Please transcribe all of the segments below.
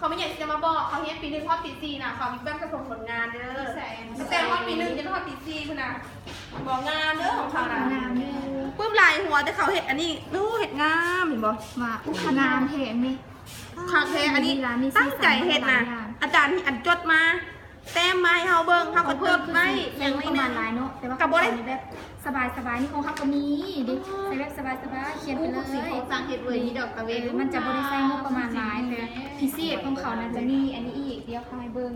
ເຂົາມີຫຍັງຊິຈະມາບອກ ເຂົາຮຽນປີໜຶ່ງຮອດປີສີ່ນະ ເຂົາມີການສະສົມຜົນງານເດີ ແຕ່ຮອດປີໜຶ່ງຈົນຮອດປີສີ່ພຸ້ນນະ ບອກງາມເດີຂອງເຂົານະ ງາມເດີ ປຶ້ມຫຼາຍຫົວ ແຕ່ເຂົາເຮັດອັນນີ້ ໂອ້ ເຮັດງາມ ເຫັນບໍ່ ວ່າ ໂອ້ ງາມແທ້ອັນນີ້ ຄັກແທ້ ອັນນີ້ຕັ້ງໃຈເຮັດນະ ອາຈານອັນຈົດມາ ແຕ້ມມາໃຫ້ເຮົາເບິ່ງ ເຮົາກໍຈົດໄວ້ຢ່າງໜ້ອຍໜຶ່ງ ປະມານຫຼາຍເນາະ ແຕ່ວ່າຂອງເຮົານີ້ແບບສະບາຍໆ ນີ້ຂອງເຮົາກໍມີເດ້ ໃຊ້ແບບສະບາຍໆ ຂຽນໄປເລີຍ ໂອ້ ຂອງຊິຂອງຊ່າງເຮັດເວີຍນີ້ດອກຕາເວນ ເອີ ມັນຈະບໍ່ໄດ້ໃຊ້ງົບປະມານຫຼາຍ ແຕ່ພິເສດຂອງເຂົານັ້ນຈະມີອັນນີ້ອີກ ດຽວເຂົາໃຫ້ເບິ່ງ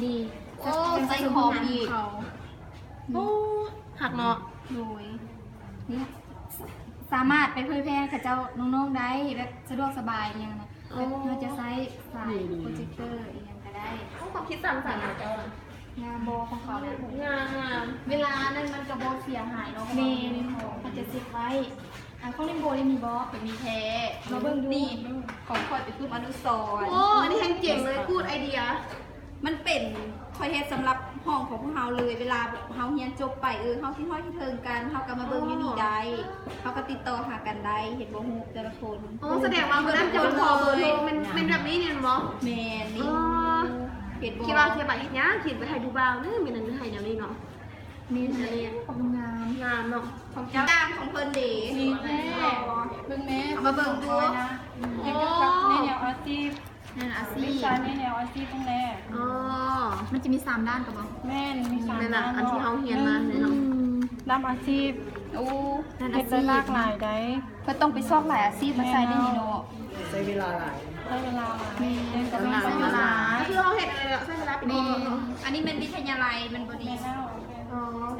ນີ້ ໂອ້ ໃສ່ຂອງອີກ ໂອ້ ຄັກເນາະ ໂດຍ ນີ້ ສາມາດໄປເຜີຍແຜ່ໃຫ້ເຂົາເຈົ້ານ້ອງໆໄດ້ ແບບສະດວກສະບາຍອີ່ຫຍັງນະ ໂອ້ ເຮົາຈະໃຊ້ສາຍ ນີ້ ໂປຣເຈັກເຕີອີ່ຫຍັງກໍໄດ້ ໂອ້ ຄວາມຄິດສ້າງສັນຂອງເຈົ້ານະ ງາມບໍ່ຂອງເຂົານະ ງາມ ເວລານັ້ນມັນກໍບໍ່ເສຍຫາຍເນາະ ແມ່ນ ເຮົາຈະເກັບໄວ້ ອັນຂອງລິນໂບນີ້ມີບໍ່ ກໍມີແທ້ ມາເບິ່ງດູ ນີ້ຂອງຂ້ອຍເປັນປຶ້ມອະນຸສອນ ໂອ້ ອັນນີ້ແຮງເຈັງເລີຍ ກູດໄອເດຍ ມັນເປັນ ຂ້ອຍເຮັດສຳລັບຫ້ອງຂອງພວກເຮົາເລີຍ ເວລາເຮົາຮຽນຈົບໄປ ເອີ ເຮົາຄິດຮອດຄິດເຖິງກັນ ເຮົາກໍມາເບິ່ງຢູ່ນີ້ໄດ້ ເຮົາກໍຕິດຕໍ່ຫາກັນໄດ້ ເຫັນບໍ່ ຮູບແຕ່ລະຄົນ ໂອ້ ສະແດງວ່າມື້ນັ້ນເຈົ້າຂໍເບີໂທ ແມ່ນ ແມ່ນແບບນີ້ແມ່ນບໍ່ ແມ່ນນີ້ ເອີ ເຫັນບໍ່ ຄິດວ່າຊິໄປເຮັດຫຍັງ ຄິດໄປໃຫ້ຜູ້ບ່າວເດີ ມື້ນັ້ນໃຫ້ແນວນີ້ເນາະ ນີ້ ນີ້ ງາມ ງາມເນາະ ຂອງເຈົ້າ ຂອງເພິ່ນເດ ນີ້ແທ້ ເບິ່ງແມ້ ເອົາມາເບິ່ງດູ ໂອ້ ໃນແນວອາຊີບ ງານອາຊີບ ວິຊາໃນແນວອາຊີບຫັ້ນແຫຼະ ອໍ ມັນຈະມີສາມດ້ານກໍບໍ່ ແມ່ນ ມີສາມດ້ານ ອັນທີ່ເຮົາຮຽນມາເນາະ ອືມ ນຳອາຊີບ ໂອ້ ເຮັດໄດ້ຫຼາກຫຼາຍໃດ ເພິ່ນຕ້ອງໄປຊອກຫຼາຍອາຊີບມາໃສ່ໃນນີ້ເນາະ ໃຊ້ເວລາຫຼາຍ ໃຊ້ເວລາຫຼາຍ ແມ່ນ ກໍຕ້ອງໃຊ້ເວລາ ຄືເຮົາເຮັດອັນນີ້ແຫຼະ ໃຊ້ເວລາເປັນ ແມ່ນ ອັນນີ້ແມ່ນວິທະຍາໄລແມ່ນບໍ່ນີ້ ແມ່ນແລ້ວ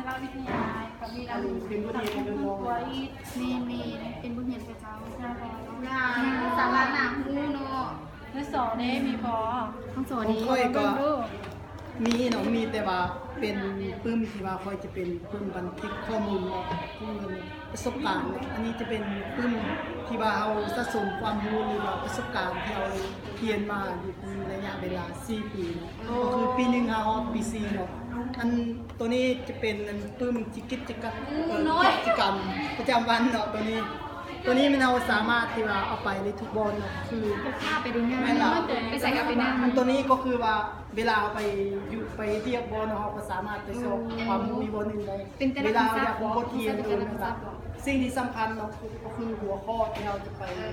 ອໍ ວິທະຍາໄລ ກໍມີອັນ ເປັນບົດຮຽນ ແມ່ນໆ ເປັນບົດຮຽນຂອງເຈົ້າ ງາມ ສາລະໜ້າຮູ້ເນາະ ມື້ສອງເດ ມີບໍ່ ຂອງຂ້ອຍກໍມີເນາະ ມີ ແຕ່ວ່າເປັນປຶ້ມທີ່ວ່າຂ້ອຍຈະເປັນປຶ້ມບັນທຶກຂໍ້ມູນເນາະ ປະສົບການເນາະ ອັນນີ້ຈະເປັນປຶ້ມທີ່ວ່າເຮົາສະສົມຄວາມຮູ້ ຫຼືວ່າປະສົບການທີ່ເຮົາຮຽນມາຢູ່ໃນໄລຍະເວລາສີ່ປີເນາະ ກໍຄືປີໜຶ່ງຫາຮອດປີສີ່ເນາະ ອັນໂຕນີ້ຈະເປັນອັນປຶ້ມ ກິດຈະກະ ເອີ ກິດຈະກຳປະຈຳວັນເນາະ ໂຕນີ້ ໂຕນີ້ແມ່ນເຮົາສາມາດທີ່ວ່າເອົາໄປໄດ້ທຸກບ່ອນເນາະ ຄື ພາໄປໄດ້ງ່າຍ ແມ່ນລະ ໄປໃສກໍໄປນຳ ອັນໂຕນີ້ກໍຄືວ່າເວລາເຮົາໄປຢູ່ໄປເຮັດວຽກບໍ່ເນາະ ເຮົາກໍສາມາດໄປຊອກຄວາມຮູ້ອີກບ່ອນໜຶ່ງໄດ້ ເວລາເຮົາຢາກຮູ້ບົດຮຽນ ເອີ ແມ່ນລະ ສິ່ງທີ່ສຳຄັນເນາະ ກໍຄືຫົວຂໍ້ທີ່ເຮົາຈະໄປ ເອີ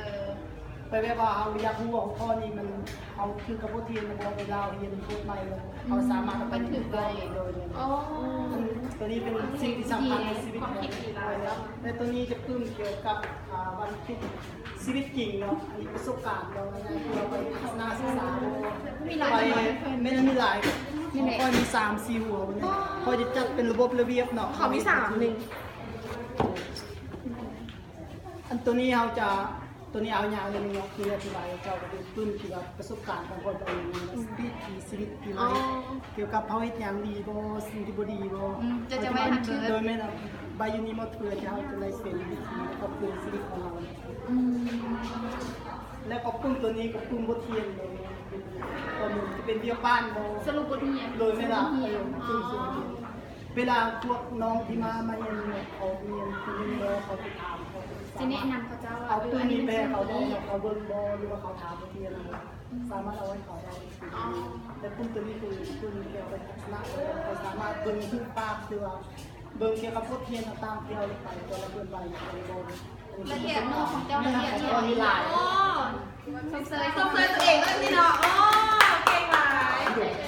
ໄປແບບວ່າເຮົາຢາກຮູ້ຫົວຂໍ້ນີ້ມັນ ເຮົາຖືກກັບບົດຮຽນແລ້ວບໍ່ ເວລາເຮົາຮຽນບົດໃໝ່ແລ້ວ ເຮົາສາມາດເອົາໄປບັນທຶກໄດ້ ໂດຍ ອໍ ອັນ ໂຕນີ້ເປັນສິ່ງທີ່ສຳຄັນໃນຊີວິດຂອງຂ້ອຍເນາະ ແລະ ໂຕນີ້ຈະປຶ້ມກ່ຽວກັບ ອ່າ ບັນທຶກຊີວິດຈິງເນາະ ອັນນີ້ປະສົບການເນາະ ທີ່ເຮົາໄປທັດສະນະສຶກສາ ໄປ ແມ່ນ ມີຫຼາຍ ຂ້ອຍມີສາມສີ່ຫົວ ຂ້ອຍຈະຈັດເປັນລະບົບລະບຽບເນາະ ເຂົາມີສາມ ໜຶ່ງ ອັນໂຕນີ້ເຮົາຈະ ໂຕນີ້ເອົາຍາວໜ້ອຍໜຶ່ງເນາະ ຄືອະທິບາຍໃຫ້ເຈົ້າ ກໍເປັນປຶ້ມທີ່ວ່າປະສົບການຂອງຂ້ອຍເປັນຫຍັງ ສະປີດທີ່ຊີວິດທີ່ໄລ ກ່ຽວກັບເຮົາເຮັດຫຍັງດີບໍ່ ສິ່ງທີ່ບໍ່ດີບໍ່ ເຈົ້າຈະໄວ້ຫັ້ນເບີດ ໂດຍແມ່ນໃບຢູ່ນີ້ໝົດ ເພື່ອທີ່ເຮົາຈະໄດ້ເປັນວິທີປັບປຸງຊີວິດຂອງເຮົາ ແລ້ວກໍປຶ້ມໂຕນີ້ກໍປຶ້ມບົດຮຽນເລີຍ ເປັນຂໍ້ມູນທີ່ເປັນວຽກບ້ານບໍ່ ສະຫຼຸບບົດຮຽນ ໂດຍແມ່ນລະ ເວລາພວກນ້ອງທີ່ມາ ມາຮຽນ ເຂົາຮຽນທີ່ນີ້ແລ້ວ ເຂົາໄປຖາມ ເຂົາຊິແນະນຳເຂົາເຈົ້າວ່າ ເອົາປຶ້ມນີ້ໄປໃຫ້ເຂົາບໍ່ ເຂົາເບິ່ງບໍ່ ຫຼືວ່າເຂົາຖາມເພິ່ນນຳ ສາມາດເອົາໃຫ້ເຂົາໄດ້ ແຕ່ປຶ້ມໂຕນີ້ຄືປຶ້ມທີ່ເອົາໄປທັດສະນະ ເຂົາສາມາດເບິ່ງຮູບພາບ ຫຼືວ່າເບິ່ງກ່ຽວກັບບົດຮຽນຕ່າງໆ ທີ່ເຮົາໄປ ແຕ່ລະເພິ່ນໄປ ລະອຽດເນາະ ຂອງເຈົ້າລະອຽດ ໂອ້ ຊົມເຊີຍ ຊົມເຊີຍຕົວເອງເລີຍພີ່ນ້ອງ ໂອ້ ເກັ່ງຫຼາຍ.